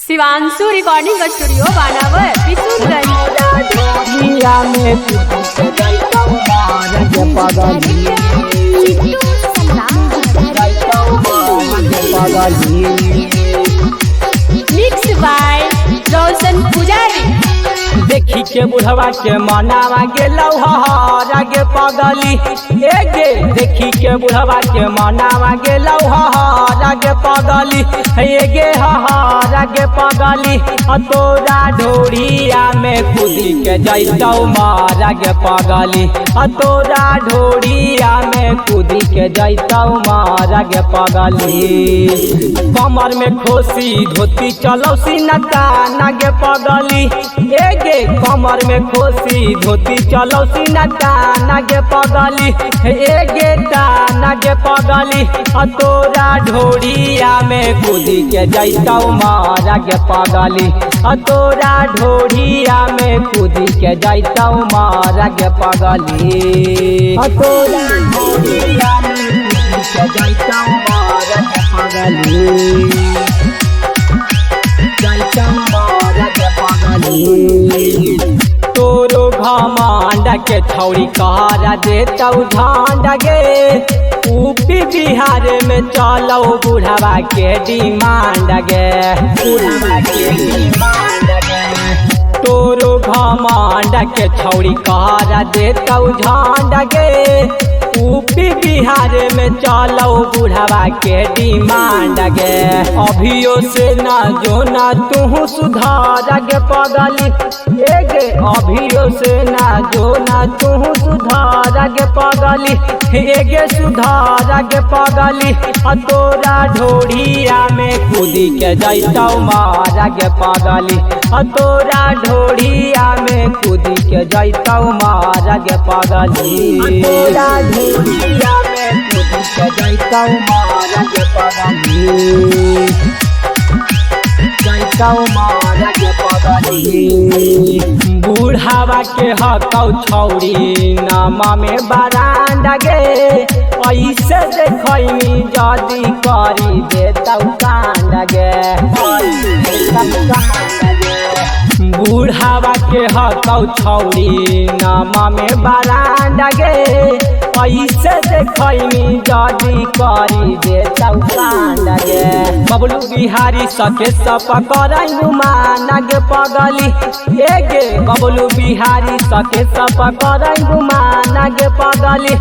Shivanshu recording studio बानावर किशनगंज। ढोरिया में कूदी के जैतौ मार गे पगली, जैतौ मार गे पगली। मिक्स बाय रोशन पुजारी। देखी के बुढ़वा के मनावा गेलौ हरा गे पगली, ए गे देखी के बुढ़वा के मनावा गेलौ हरा गे पगली, ए गे हरा गे पगली। अ तोरा ढोरिया में कूदी के जैतौ मारा गे पगली, अ तोरा ढोरिया में कूदी के जैतौ मारा गे पगली। कमर में खोसी धोती चलौ सीना ताना गे पगली, ए गे कमर में खोसी धोती चलौ सीना ताना गे पगली, ए गे ताना गे पगली। अ तोरा ढोरिया में कूदी के जैतौ मारा गे पगली, अ तोरा ढोरिया में कूदी के जैतौ मारा गे पगली, अ तोरा ढोरिया में कूदी के जैतौ मारा गे पगली, जैतौ मारा गे पगली। तोरो घमांड के छौरी कहारा देतौ झांड गे, यूपी बिहार में चलौ बुढ़ावा के डिमांड गे, बुढ़ावा के डिमांड गे। तोरो घमांड के छौरी कहारा देतौ झांड गे, यूपी बिहार में चलौ बुढ़ावा के डिमांड गे। अभियो से ना जो ना तू सुधार गे पगली, ए गे अभियो से ना जो ना तू सुधार गे पगली, ए गे सुधार गे पगली। अ तोरा ढोरिया में कूदी के जैतौ मारा गे पगली, अ तोरा ढोरिया में कूदी के जैतौ मारा गे पगली, अ तोरा ढोरिया में कूदी के जैतौ मारा गे पगली, जैतौ मारा गे पगली। बुढ़ावा के हकौ छौरी नामा में बरांडा गे, ऐसे देखैनी जदी करी देतौ कांड गे, बुढ़ावा के हकौ छौरी नामा में बरांडा गे, ऐसे देखैनी जदी करी देतौ कांड गे। बबलू बिहारी सके सप करई गुमान गे पगली, ए गे बबलू बिहारी सके सप करई गुमान गे पगली,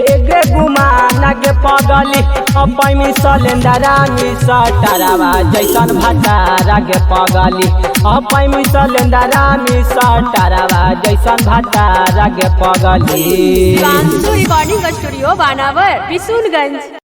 ए गे गुमान गे पगली। अपनी सलेंदरा मिसा टरावा जैसन भटारा गे पगली, अपनी सलेंदरा मिसा टरावा जैसन भटारा गे पगली। शिवांशु रिकॉर्डिंग स्टूडियो बानावर किशनगंज।